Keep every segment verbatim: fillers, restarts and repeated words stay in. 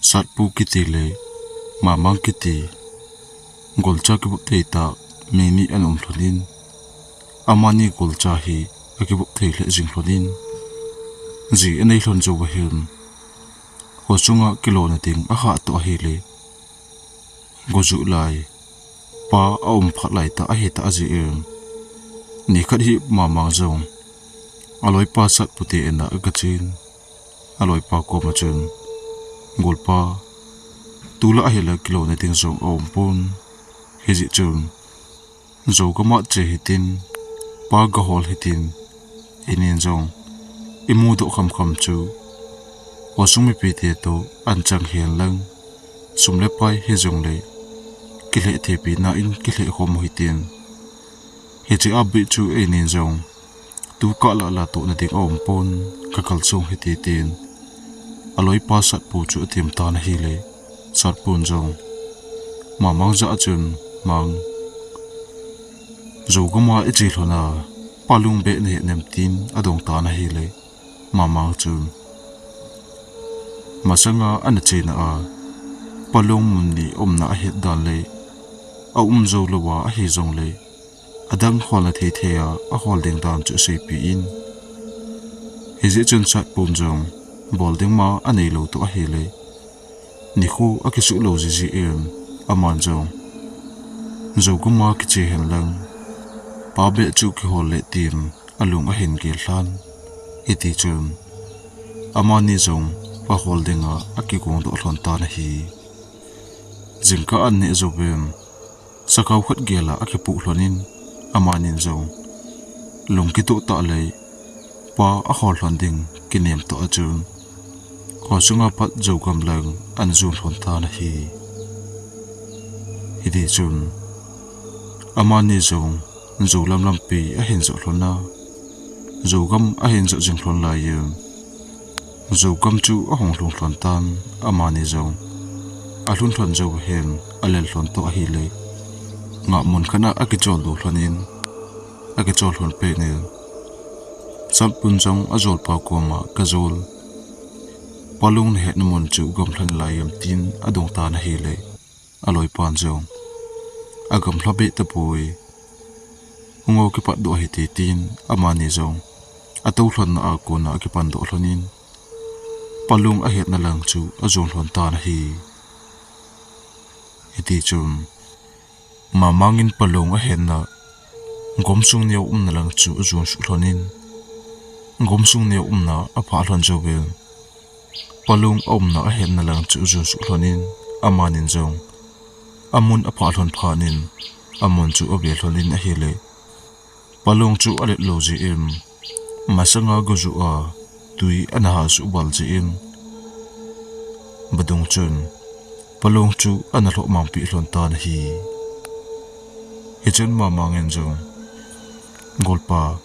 Satpu kiti le Mamang kiti golcha kivop thei tah mi ni ana um lhon in, amani golcha hi akivop thei lheh jing lhon in, ji anei lhon jou va hin, kho sunga kilona ding ahah toh ahile, go juh lai pa aum phat lai tah ahi tah jeh in, nikhat hi Mamang jong aloipa Satpu te in a aga chen. Aloipa koma chun, "Golpa, tulai hi la kilona ding jong aum pon. Hijeh chun, jou gam a che hitin, pa gahol hitin, eini jong imu doh kham kham chu, khosung mipi te toh anchang hen lang, sum le pai hijongle, kilheh thei pi na in kilheh khom u hitin. Hiche a beh chu eini jong, tu kah lah lah toh na ding aum pon, ka kalsong hite," tin aloipa Satpu chu atem tan ahile, Satpu jong Mamang jah a chun, "Mang, jou gam a iche lhon a, pa Lung beh nahet nem?" tin adong tan ahile, Mamang chun, "Masanga ana chena a, pa Lung mun ni umna ahet dan le, aum jou lou a ahi jongle, adang holna thei thei a ahol ding dan chu seipeh in. Hijeh chun Satpu jong bol ding ma anei lou toh ahile, nikho akisuh lou jiji in, aman jong jou gam a kiche hen lang, pa beh chu kihol le," tin alung ahin gel lhan. Hiti chun, amani jong pa hol dinga akigong doh lhon tan ahi. Jingkah an neh jouvin, sakhao khat gel a akipuh lhon in, amani jong lung kitoh tah le pa ahol lhon ding kinem toh a chun, khosunga pat jou gam lang ana jon lhon tan ahi. Hiti chun, amani jong jou lam lampi ahin jot lhon a, jou gam ahin jot jing lhon lai in, jou gam chu ahung lhung lhon tan, amani jong alhun lhon jou hin alel lhon toh ahile, ngah mun khat a akichol doh lhon in, akichol lhon pet in, Satpu jong ajolpa koma, "Kajol, pa Lung nahet na mun chu gamlha nalai em?" tin adong tan ahile, aloipan jong, "Agamlha beh tapoi, hung o kipat doh hite," tin amani jong atou lhonna a kona akipan doh lhon in, pa Lung ahetna lang chu ajon lhon tan ahi. Hiti chun, Mamang in pa Lung ahetna, gomsung neo umna lang chu ajon suh lhon in, gomsung neo umna aphah lhon jouvin, pa Lung aumna ahetna lang chu ajon suh lhon in, amani jong amun aphah lhon phat in, amun chu ave lhon in ahile, pa Lung chu alet lou jeh in, masanga go juh a tui ana hah suh val jeh in, vadung chun pa Lung chu ana lhoh mangpeh lhon tan ahi. Hichun Mamang in jong, "Golpa,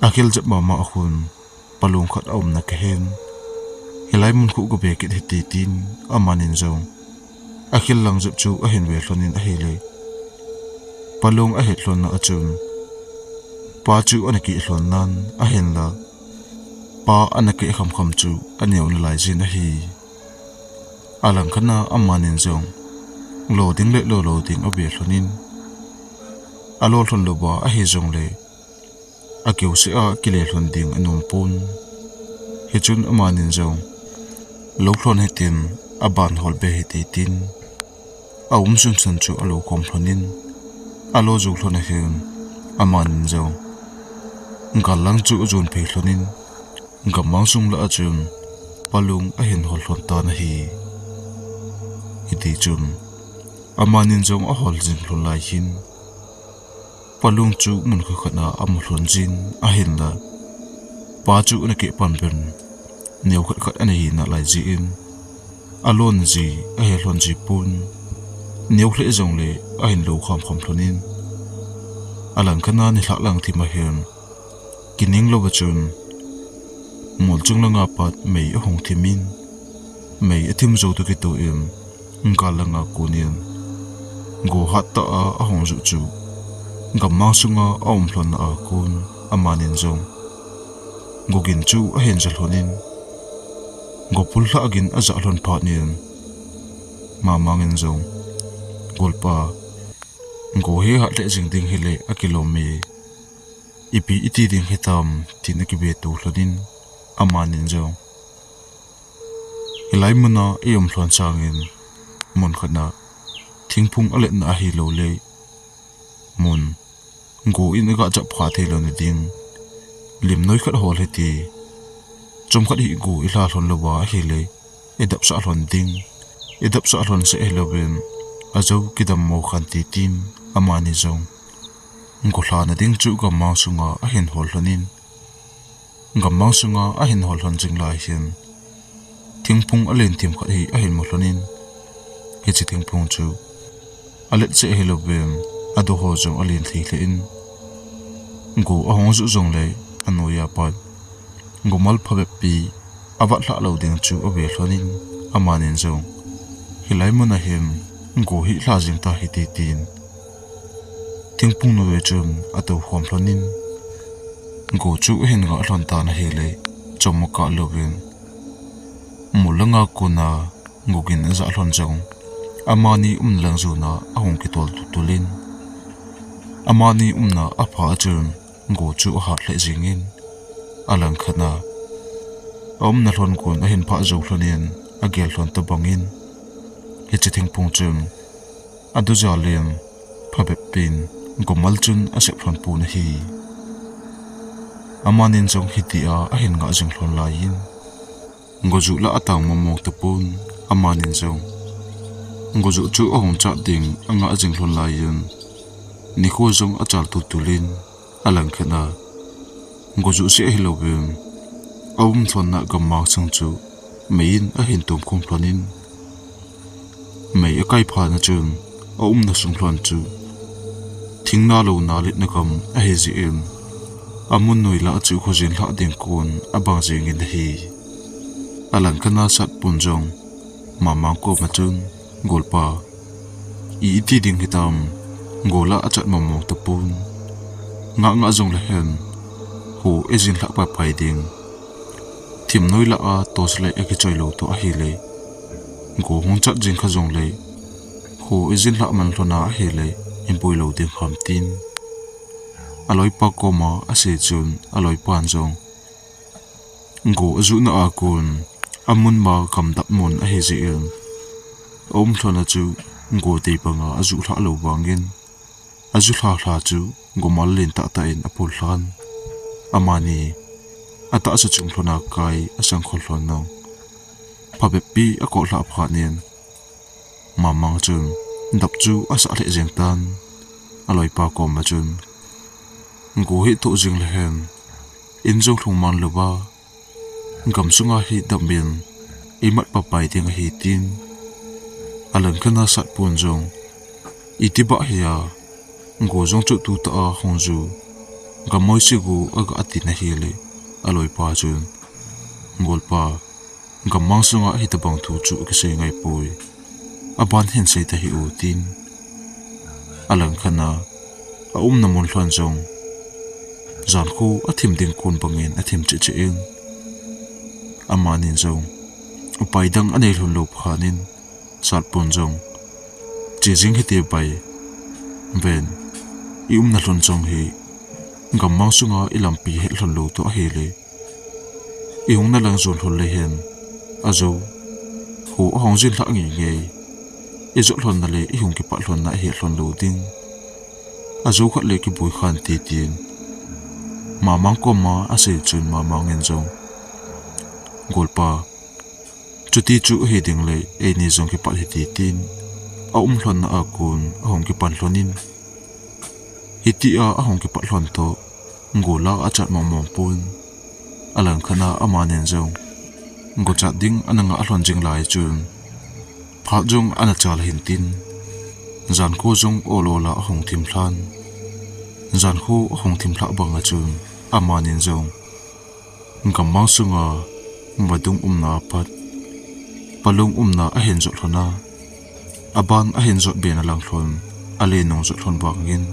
akhel jep mama a khun pa Lung khat aumna kahen. Hilai mun khu gave kit hite," tin amani jong akhel lang jep chu ahin ve lhon in ahile, pa Lung ahet lhonna a chun, pa chu ana keh lhon nan ahinla, pa ana keh kham kham chu aneo nalai jin ahi. Alang khat a amani jong lo ding le lo lou ding ave lhon in, alo lhon louva ahi jongle, akeu seh a kile lhon ding anom pon. Hichun amani jong, "Lou lhon hitin, aban hol be hite," tin aum sunsun chu alou khom lhon in, alo jou lhon ahin, amani jong gal lang chu ajon phei lhon in, gammang sung lah a chun pa Lung ahin hol lhon tan ahi. Hiti chun, amani jong ahol jing lhon lai hin, pa Lung chu mun khat khat a amu lhon jin ahinla, pa chu ana keh pan pen neo khat khat ana hi nalai jeh in, alon ji ahe lhon ji pon, neo lheh jongle ahin lou kham kham lhon in, alang khat a nilhah lang thim ahin, kining louva chun mol chung langa pat mei ahung thim in, mei athim jou toh kitoh in, gal langa kon in, go hat tah a ahung juh chu, gammang sunga aum lhonna a kon, amani jong go gin chu ahin ja lhon in, Go pul lhah gin ajah lhon phat in, Mamang in jong, "Golpa, go hi hat lheh jing ding hile akilom e. Ipi iti ding hitam," tin akibe to lhon in, amanin jong, "Hilai muna i um lhon sangin, mun khat na thingphung aletna ahilou le mun go in aga chap pha thei lou na ding lim noi khat hol hite. Chomkhat hi go i lha lhon louva ahile, i dapsah lhon ding, i dapsah lhon seh hilouvin, ajo kidammo khan," ti tin, amani jong go lhana ding chu gammang sunga ahin hol lhon in, gammang sunga ahin hol lhon jing lai hin, thingphung alen thim khat hi ahin mu lhon in, hiche thingphung chu alet seh hilouvin, ado ho jong alen thei lheh in, go ahung ju jongle, anoiya pat gomal phabep pi avat lhah lou ding chu ave lhon in, amanin jong, "Hilai muna hin go hi lha jing tahite," tin thingphung noiya chun atou khom lhon in, go chu ahin ngah lhon tan ahile, chom akah louvin, mol langa kona go gin ajah lhon jong, amani umna lang jona ahung kitol tutul in, amani umna apha a chun go chu ahat lheh jingin, alangkhat na aumna lhon kon ahin phah jou lhon in, agel lhon tobang in, hiche thingphung chun ado jal in, phabep pin gomal chun asep lhon pon ahi. Amanin jong hitia ahin ngah jing lhon lai in, go juh la atang mong mong tapon, amanin jong go juh chu ahung chat ding angah jing lhon lai in, nikho jong achal tutul in, alangkhat na go juh seh hilouvin, aum lhon na gammang sung chu mei in ahin tum khum lhon in, mei akai phat na chun, aumna sung lhon chu thing nalou naletna gam ahi jeh in, amun noi lah chu khojin lhah ding kon abang jingin ahi. Alangkhat na Satpon jong Mamang koma chun, "Golpa, i iti ding hitam, go la achat mong mong tapon. Ngah ngah jongle hen, ho ijin lhah pai pai ding. Thim noi lah a torchlight akichoi lou toh ahile, go hung chat jing kha jongle, ho ijin lhah man lhon a ahile, iboi lou ding ham," tin aloipa koma asei chun, aloipan jong go ajuhna a kon, amun ma gamdap mun ahi jeh in, aum lhon a chu go tei banga ajuh lhah lou vangin, aju lha lha chu gomal len tah tah in apul lhan. Amani atahsa chung lhon a kai asang khol lhon nung, phabep pi akoh lhah phat in, Mamang chun dap chu asah lheh jeng tan, aloipa koma chun, "Go hi toh jing le hen, in jong lhung man louva, gam sunga hi dap in imat papai ding ahi," tin. Alangkhat na Satpon jong, "Iti bah hi a, go jong chu tutah a hung ju, gam moi si gu aga," ati na hile, aloipa chun, "Golpa, gammang sunga hitobang thu chu kisei ngai poi. Aban hin sei tahih u," tin. Alangkhat na aumna mun lhon jong jankho athim ding kon bangin athim cheh cheh in, amanin jong upai dang anei lhon lou phat in, Satpon jong, "Che jing hite bai. Ven, i umna lhon jong hi gammang sunga i lampi het lhon lou toh ahile, i hungna lang jon lhon le hen, ajo ho ahung jin lhah ngei ngei, i jot lhon na le i hung kipat lhon na ahet lhon lou ding. Ajo khat le kiboi khan," ti tin Mamang koma asei chun, Mamang in jong, "Golpa, chuti chu ahi ding le, eini jong kipat hite," tin aum lhon na a kon ahung kipan lhon in, hitia ahung kipat lhon toh, go la achat mong mong pon. Alangkhat na amanin jong go chat ding ana ngah lhon jing lai chun, phat jong ana chal hin tin, jankho jong ol ol a ahung thim lhan. Jankho ahung thim lhah bang a chun, amanin jong gammang sunga vadung umna apat, palung umna ahin jot lhon a, aban ahin jot be na lang lhon, ale nung jot lhon vangin,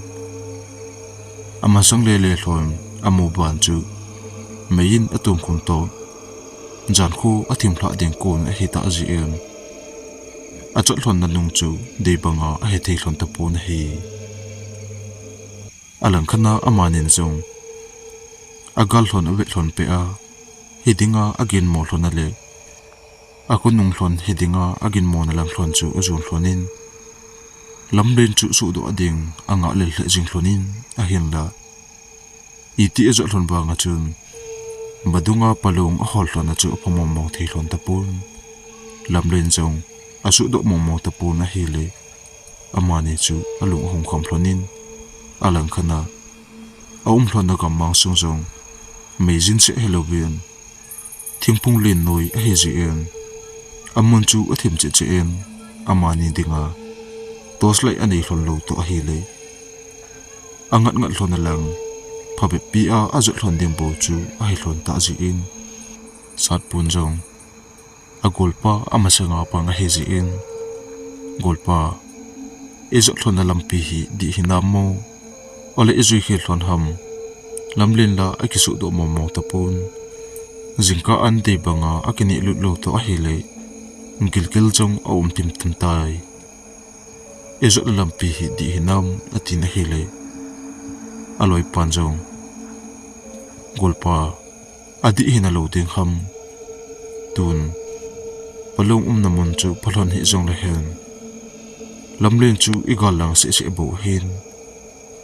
amasang le le lhon amu ban chu mei in atum khum toh, Jankho athim lhah ding kon ahitah jeh in, ajot lhonna nung chu dei banga ahethei lhon tapon ahi. Alangkhat a amanin jong agal lhon avet lhon peh a, hidinga aginmo lhon a le akhonung lhon hidinga aginmona lang lhon chu ajon lhon in, lamlen chu suhdoh ding angah lel lheh jing lhon in, ahinla iti ajot lhon vanga chun vadunga palong ahol lhon a chu apha mong mong thei lhon tapon. Lamlen jong asuhdoh mong mong tapon ahile, amani chu alung ahung kham lhon in, alangkhat a aum lhonna gammang sung jong meijin seh hilouvin, thingphung len noi ahi jeh in, amun chu athim cheh cheh in, amani dinga torchlight anei lhon lou toh ahile, angat ngat lhon alang, phabep pi a ajot lhon ding bou chu ahi lhon tah jeh in, Satpon jong agolpa amasanga pang ahi jeh in, "Golpa, ijot lhonna lampi hi dih hinam mo? Ole ijui khel lhon ham? Lamlen la akisuhdoh mong mong tapon. Jingkah an dei banga akineh lut lou toh ahile, gilkel jong aum tim tim tai. Ijotna lampi hi dih hinam?" atin ahile, aloipan jong, "Golpa, adih hina lou ding ham? Tun palong umna mun chu phalhon hih jongle hen, lamlen chu igal lang seh seh bou ahin,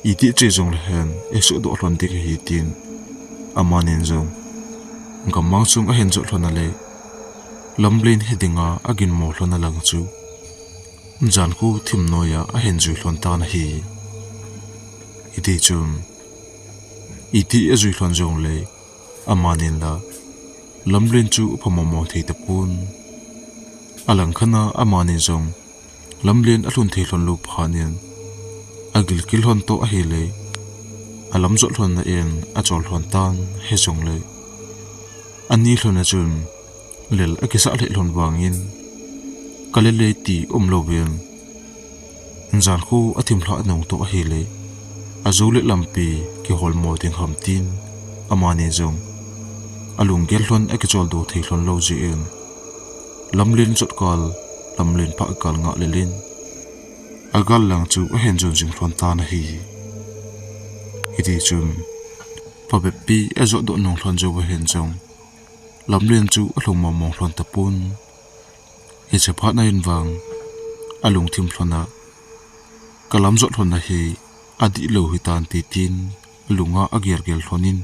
iti che jongle hen isuhdoh lhon ding ahi," tin amanin jong gammang sung ahin jot lhon a le, lamlen hidinga aginmo lhon a lang chu jankho thim noiya ahin jui lhon tan ahi. Hiti chun, iti ajui lhon jongle, amanin la lamlen chu apha mong mong thei tapon. Alangkhat a amanin jong lamlen alhun thei lhon lou phat in, agilkel lhon toh ahile, alam jot lhonna in achol lhon tan, hijongle ani lhon a chun lel akisah lheh lhon vangin, kale le ti umlouvin, jankho athim lhah nung toh ahile, ajo le lampi kihol mo ding ham tin, amani jong alunggel lhon akichol doh thei lhon lou jeh in, lamlen jot kal, lamlen phah kal ngah lel in, agal lang chu ahin jon jing lhon tan ahi. Hiti chun, phabep pi ajotdoh nung lhon jou ahin jong, lamlen chu alhung mong mong lhon tapon. Hiche phat na in vang, alungthim lhon a, "Kalam jot lhonna hi adih lou hitan," ti tin, alunga agel gel lhon in,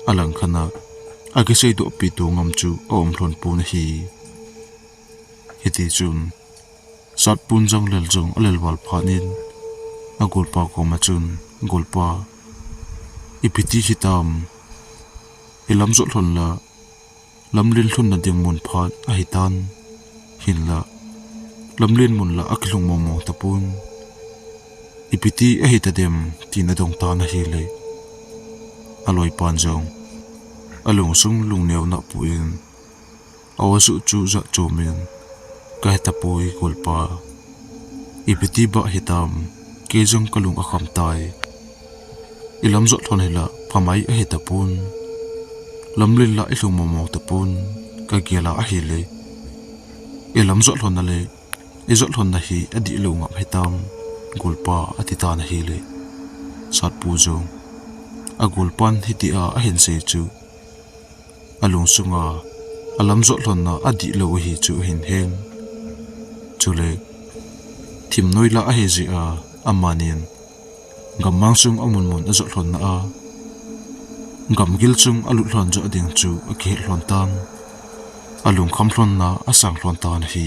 alangkhat a akiseidoh pi to ngam chu aum lhon pon ahi. Hiti chun, Satpon jong lel jong alel val phat in, agolpa koma chun, "Golpa, ipi ti hitam? Ilam jot lhon la, lamlen lhunna ding mun phat ahitan, hinla lamlen mun la akilhung mong mong tapon. Ipi ti ahitadem?" tin adong tan ahile, aloipan jong alungsung lungneo nahpoi in, aw asuh chu jat chom in, "Kahe tapoi golpa. Ipi ti bah hitam, kei jong kalung akham tai. Ilam jot lhon hi la phamai ahi tapon. Lamlen la ilhung mong mong tapon, kagel a ahile. Ilam jot lhon a le ijot lhonna hi adih lou ngap hitam, golpa," ati tan ahile, Satpo jong agolpan hitia ahin sei chu alungsunga alam jot lhonna adih lou ahi chu ahin hen. Chule thim noi la ahi jeh a, amanin gammang sung amun mun ajot lhonna a, gamgil chung alut lhon joh ding chu akihet lhon tan, alungkham lhonna asang lhon tan ahi.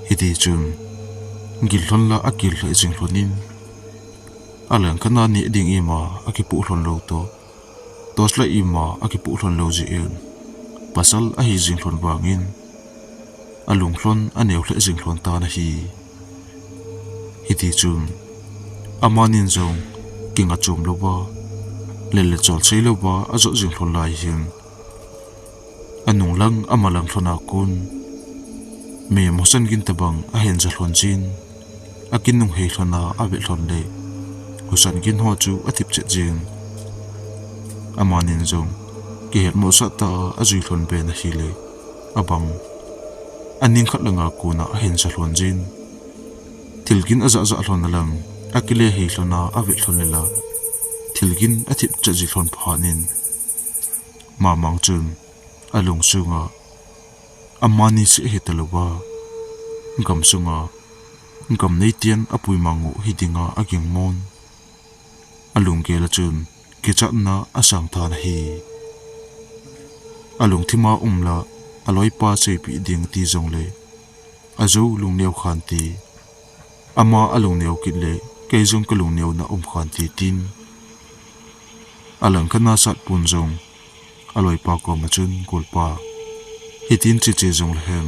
Hiti chun, gil lhon la agil lheh jing lhon in, alangkhat a neh ding ima akipoh lhon lou toh, torchlight ima akipoh lhon lou jeh in, pasal ahi jing lhon vangin, alung lhon aneo lheh jing lhon tan ahi. Hiti chun, amanin jong kinga chom louva, lel le chol sei louva ajot jing lhon lai hin, anung lang ama lang lhon a kon, mihem husa gin tabang ahin ja lhon jin, akinung hei lhon a avet lhon le, husa gin ho chu athip chet jin. Amanin jong kihetmosah tah a ajui lhon ben ahile, abang aning khat langa kona ahin sa lhon jin. Thil gin ajah jah lhon alang, akile hei lhon a avet lhon le la, thil gin athip chat ji lhon phat in, Mamang chun alung sunga, amani seh hitalouva, gam sunga gam neiten apui mang u hidinga aging mon. Alunggel a chun kichatna asang tan ahi. Alungthim a um la, aloipa seipeh ding ti jongle, ajou lungneo khan ti. Ama alungneo kit le, kei jong kalungneo na um khan ti tin. Alang khat a Satpun jong aloipa koma chun, Golpa, hitin cheche jongle hen,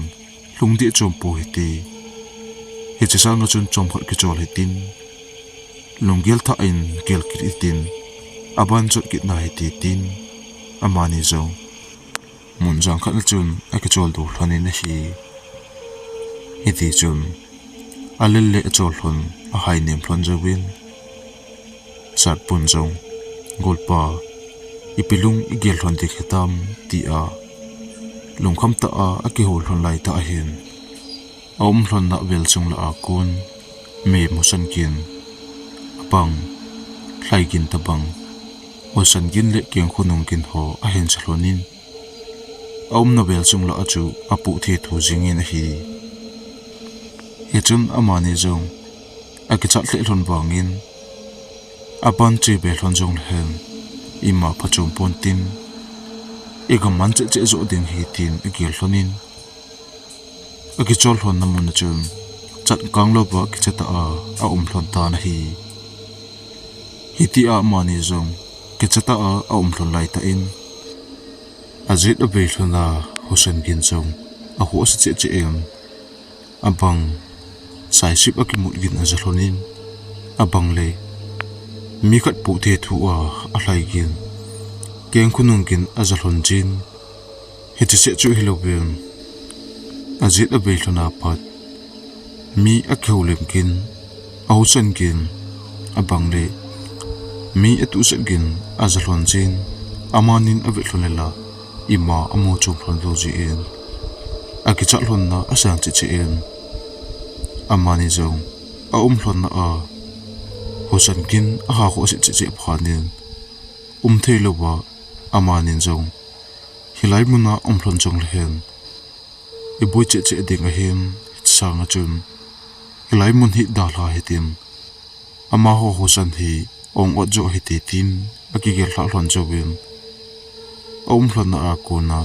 lhung deh chom pou hite. Hiche sanga chun chomkhat kichol hitin, lunggel thah in gel kit hitin, aban jot kit nahite tin, amani jong mun jang khat a chun akichol do lhon in ahi. Hiti chun, alel le achol lhon, ahai nem lhon jouvin, Satpun jong, Golpa, ipi lung igel lhon ding hitam, tia lungkham tah a akihou lhon lai tah ahin, aum lhon na vel sung lah a kon, mei husan gin, abang, lhai gin tabang, husan gin le kengkhonung gin ho ahin sa lhon in, aumna vel sung lah a chu apoh thethu jing in ahi. Hichun amani jong akichat lheh lhon vangin, aban che be lhon jongle hen, ima phachom pon tin, igam man cheh cheh joh ding ahi tin agel lhon in, akichol lhon na mun a chun, chat kang louva kicha tah a aum lhon tan ahi. Hitia amani jong kicha tah a aum lhon lai tah in, ajet avei lhon a husan gin jong ahoh se cheh cheh in, abang, saisip a kimut gin aja lhon in, abang le mi khat poh thethu a alhai gin, kengkhonung gin aja lhon jin. Hiche seh chu hilouvin, ajet avei lhon a pat, mi akihou lem gin, ahusan gin, abang le mi atuhsat gin aja lhon jin, amanin avet lhon le la, ima amu chom lhon jou jin, akichat lhon na asang cheh cheh in, amani jong aum lhon na a husan gin aha khoh se cheh cheh phat in, um thei louva, amanin jong, hilai mun a um lhon jongle hen, iboi cheh cheh ding ahin, hiche sanga chun, hilai mun hi dalha hitin, amaho husan hi ong ot joh hite tin, akigel lhah lhon jouvin, aum lhon na a kona,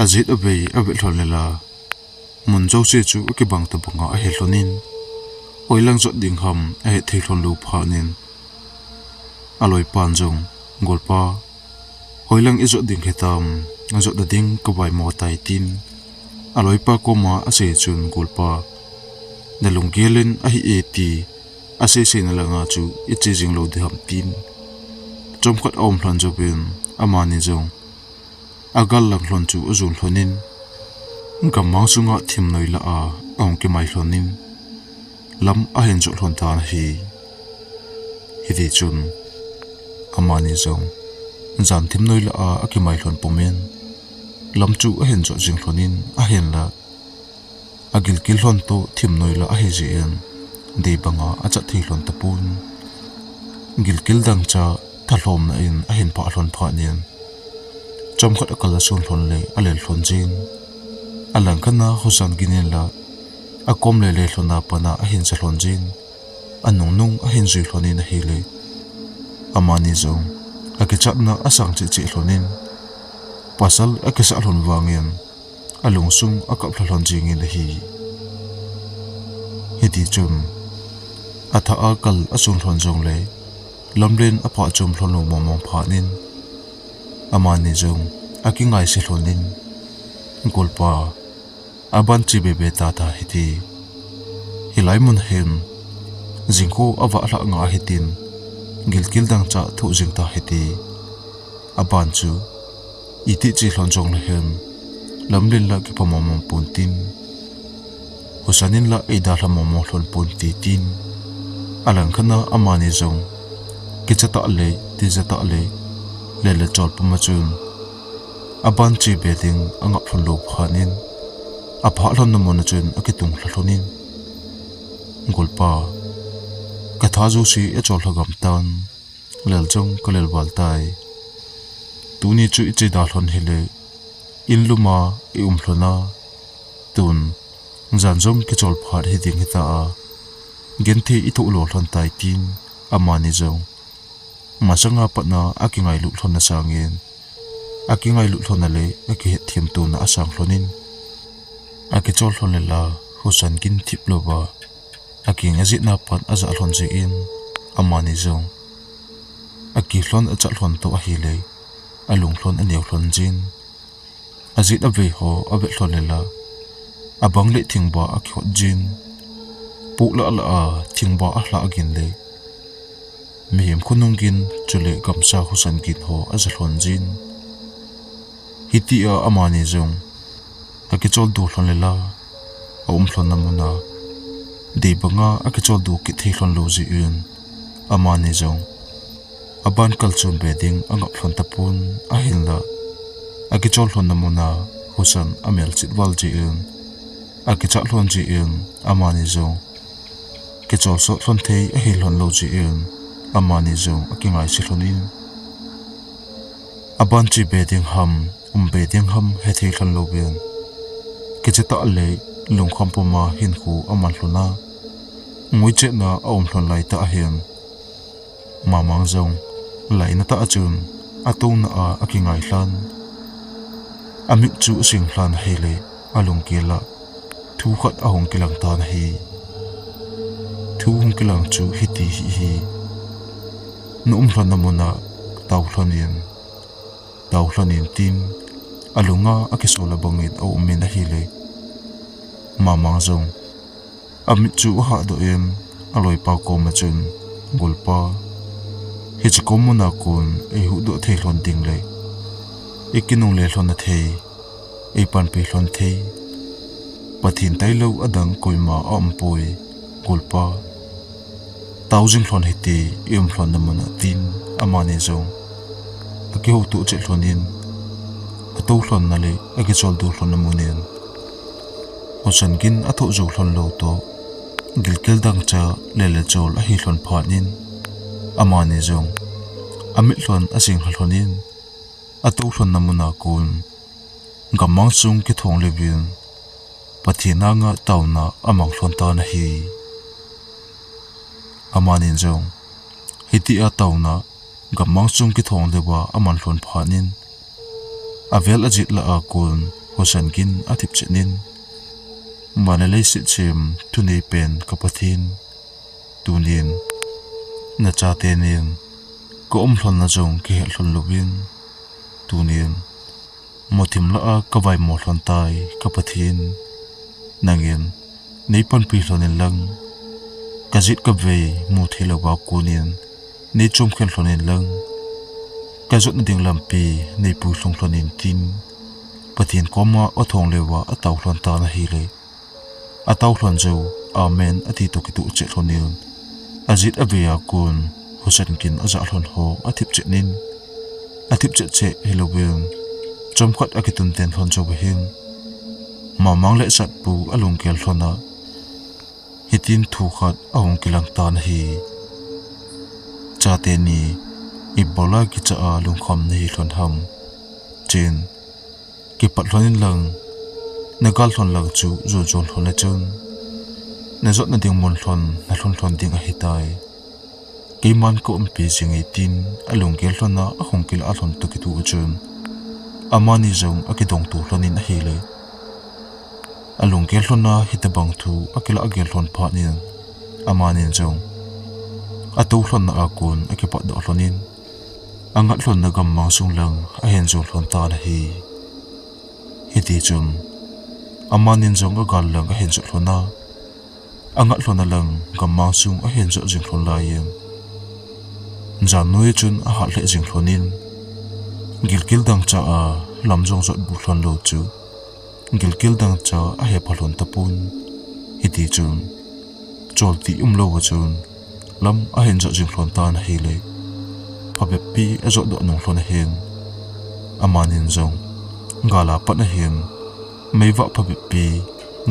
ajet avei avet lhon le la, mun jouse chu akibang tabang a ahe lhon in, hoilang jot ding ham ahet thei lhon lou phat in, aloipan jong, Golpa, hoilang ijot ding hitam, ajot na ding kavaimo tai tin, aloipa koma asei chun, Golpa, nalunggel in ahi e ti asei sei na langa chu iche jing lou ding ham tin, chomkhat aum lhon jouvin, amani jong agal lang lhon chu ajon lhon in, gammang sunga thimnoi lah a ahung kimai lhon in, lam ahin jot lhon tan ahi. Hiti chun, amani jong jan thimnoi lah a akimai lhon pum in, lam chu ahin jot jing lhon in, ahinla agilkel lhon toh thimnoi lah ahi jeh in, dei banga achat thei lhon tapon. Gilkel dangchah thalhomna in ahin phah lhon phat in, chomkhat akal asun lhon le alel lhon jin. Alang khat a husan gin in la, akom lele lhon a pat a ahin ja lhon jin, anungnung ahin jui lhon in ahile, amani jong akichatna asang cheh cheh lhon in, pasal akisah lhon vangin, alungsung akap lha lhon jing in ahi. Hiti chun, athah a kal asun lhon jongle, lamlen aphah chom lhon lou mong mong phat in, amani jong akingaise lhon in, Golpa, aban che be be tata hite. Hilai mun hin, jingkho avah lhah nga hitin, gilkel dangchah thoh jing ta hite. Aban chu, iti che lhon jongle hen, lamlen lah kipha mong mong pon tin, husan in lah eidalha mong mong lhon pon te tin, alang khat a amani jong, kicha tah le, tija tah le, lele chol pum a chun, Aban che be ding angap lhon lou phat in, aphah lhonna mun a chun akitung lha lhon in, Golpa, katha jouse achol lha gam tan, lel jong kalel val tai. Tuni chu iche da lhon hile, in lum a i um lhon a, tun jan jong kichol phat hi ding hita a, genthei i thoh lo lhon tai, tin amani jong masanga patna akingailut lhon na sangin, akingailut lhon na le akihetthem tona asang lhon in, akichol lhon le la, husan gin thip louva aking ajetna pan aja lhon jeh in, amani jong akilhon achat lhon toh ahile, alung lhon aneo lhon jin, ajet avei ho avet lhon le la, abang le thingba akihot jin, puh lah lah a thingba ahlah gin le, mihem khonung gin chule gamsa husan gin ho aja lhon jin. Hitia amani jong akichol du lhon le la, aum lhonna mun a dei banga akichol du kit thei lhon lou jeh in, amani jong aban kalchun be ding angap lhon tapon, ahinla akichol lhonna mun a husan amel chit val jeh in, akichat lhon jeh in, amani jong kichol sot lhon thei ahi lhon lou jeh in, amani jong akingaise lhon in, aban che be ding ham, um be ding ham hethei lhon louvin, kicha tah le lungkham puma hinkho aman lhon a, ngoi chetna aum lhon lai tah ahin, Mamang jong laina tah a chun atouna a akingai lhan. Amit chu asing lhan ahile, alunggel a thu khat ahung kilang tan ahi. Thu hung kilang chu hiti hi ahi. Na um lhonna mun a tao lhon in, tao lhon in, tin alunga akisol a bangin aum in ahile, Mamang jong amit chu ahahdoh in, aloipa koma chun, Golpa, hiche kom mun a kon eihuhdoh thei lhon ding le ikinungle lhon a thei, eipanpi lhon thei Pathen tailou adang koima aumpoi, Golpa. Tao jing lhon hite, i um lhonna mun a, tin amani jong akihoutoh cheh lhon in, atou lhonna le akichol du lhonna mun in, husan gin athoh jou lhon lou toh, gilkel dangchah le le chol ahi lhon phat in, amani jong amit lhon asing lha lhon in, atou lhonna mun a kon gammang sung kithong le uvin, Pathen anga taona amang lhon tan ahi. Amanin jong hitia taona gammang sung kithong le uva aman lhon phat in, avel ajet lah a kon husan gin athip chet in, van le leiset sem thunei pen ka Pathen, tunin nachate nin ka um lhonna jong kihet lhon louvin, tunin muthim lah a ka vaimo lhon tai ka Pathen. Nangin nei panpi lhon in lang, ka jet ka vei mu thei louva konin nei chomkhen lhon in lang, ka jotna ding lampi nei puilhung lhon in, tin Pathen koma athong le uva atao lhon tan ahile, atao lhon jou, Amen, ati toh kitoh chet lhon in, ajet avei a kon husan gin ajah lhon ho athip chet in, athip chet cheh hilouvin, chomkhat akitun ten lhon jou ahin, Mamang le Satpu alunggel lhon a, hitin thu khat ahung kilang tan ahi. Chate ni, ibola kicha a lungkham nahi lhon ham? Chen, kipat lhon in lang, nagal lhon lang chu jon jon lhon le chun, najotna ding mun lhon nalhun lhon ding ahitai. Keiman ka umpi jing e, tin alunggel lhon a ahung kilah lhon toh kitoh chun, amani jong akidong to lhon in ahile, alunggel lhon a hitobang thu akilah gel lhon phat in, amanin jong atou lhonna a kon akipatdoh lhon in, angat lhonna gammang sung lang ahin jot lhon tan ahi. Hitichun, amanin jong agal lang ahin jot lhon a, angat lhonna lang gammang sung ahin jot jing lhon laiyin, jan noi chun ahat lheh jing lhon in, gilkel dangchah a lam jong jot bu lhon lou chu, gilkel dangchah a ahepha lhon tapon. Hitichun, choltih umlou a chun lam ahin jot jing lhon tan ahile, phabep pi ajot doh nung lhon ahin, amanin jong Gal a pat ahin, meivah phabep pi,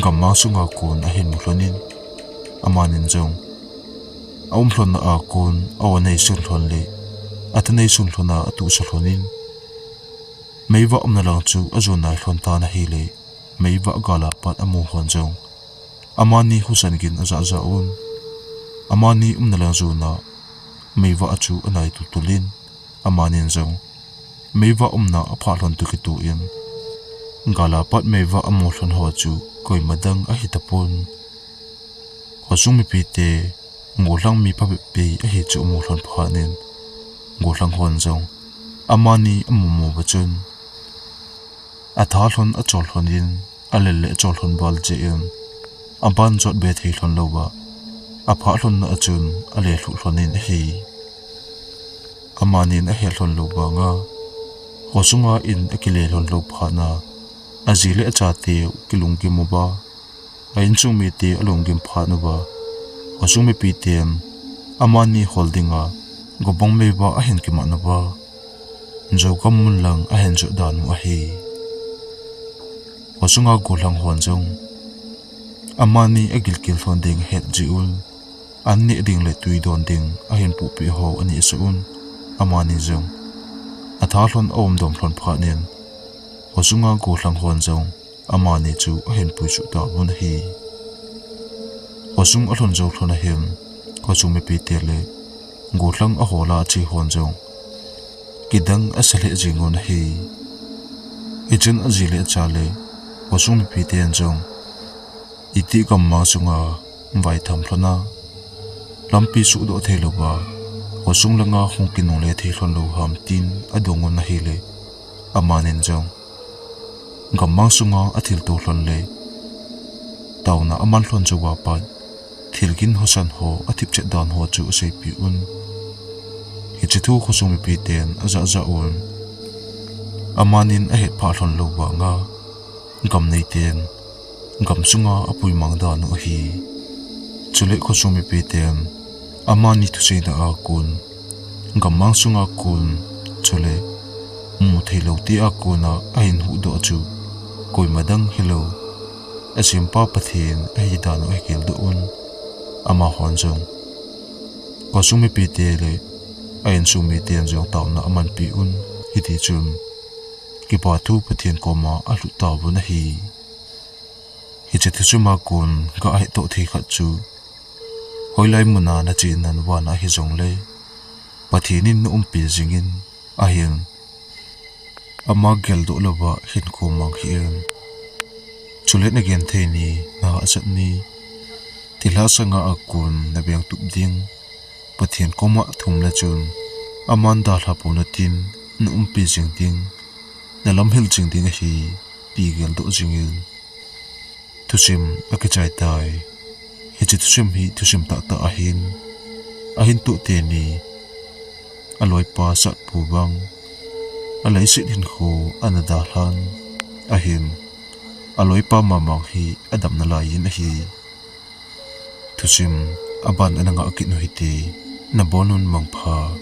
gammang sunga kon ahin mu lhonin, amanin jong, aum lhonna a kon, a-o anei sun lhon le, athanei sun lhon a atuhsa lhonin, meivah umna lang chu ajon nai lhon tan ahile, meivah gal a pat amu hon jong, amani husa gin ajah jah un. Amani umna lang jona, meivah chu anai tultul in, amanin jong, meivah umna aphah lhon toh kitoh in, gal a pat meivah amu lhon ho chu koima dang ahi tapon. Khosung mipite, gollhang mi phabep pi ahi chu amu lhon phat in, gollhang hon jong, amani amu mu uva chun, atha lhon achol lhonin, alel le achol lhon val jeh in, aban jot be thei lhon louva, aphah lhonna a chun ale lhuh lhonin ahi. Amanin ahet lhon lou vanga, khosunga in akile lhon lou phat a, aji le achate kilunggim uva, a insung mite alunggim phat uva, khosung mipiten, amani hol dinga, gobang meivah ahin kiman uva, Jogam mun lang ahin jot dan u ahi. Khosunga gollhang hon jong, amani agilkel lhon ding ahet jeh un, an neh ding le twi don ding ahin pohpeh ho anehsah un, amani jong, atha lhon aum dom lhon phat in, khosunga gollhang hon jong, amani chu ahin puisuh tauvin ahi. Khosung alhun jou lhon ahin, khosung mipite le, gollhang ahola ache hon jong, kidang asa lheh jeng un ahi. Hichun aji le acha le, khosung mipiten jong, itih gammang sunga vaitham lhon a, lampi suhdoh thei louva, khosung langa hung kinungle thei lhon lou ham tin adong un ahile, amanin jong, gammang sunga athilto lhon le, taona aman lhon jouva pat, thilgin hosan ho athipchet dan ho chu aseipeh un. Hiche thu khosung mipiten ajah jah un. Amanin ahet phah lhon lou vanga, gam neiten, gam sunga apuimang dan u ahi. Chule khosung mipiten, amani thuseina a kon, gammang sunga kon, chule, mu thei lou tia kona ahin huhdoh chu, koima dang hilou, asempa Pathen ahi dan u ahin geldoh un, amahon jong, khosung mipite le, a insung miten jong taona amanpeh un, hitichun, kipathu Pathen koma alhut tauvin ahi. Hiche thusim a kon gahettoh thei khat chu, hoilai muna nache nan vana hijongle, Pathen in naumpi jingin, ahin, ama geldoh louva hinkho mang hih in. Chule nagenthei ni, nahahsat ni, thilha sanga a kon navengtup ding, Pathen koma thumna chun, aman dalha ponatin, naumpi jing ding, nalamhil jing ding ahi, ti geldoh jingin, thusim akichai tai. Hiche thusim hi thusim tahtah ahin, ahin toh teni, aloipa Satpu vang, aleiset hinkho ana dalhan, ahin, aloipa mamang hi adamna laiyin ahi. Thusim aban ana ngah kit u hite, nabonun mangpha.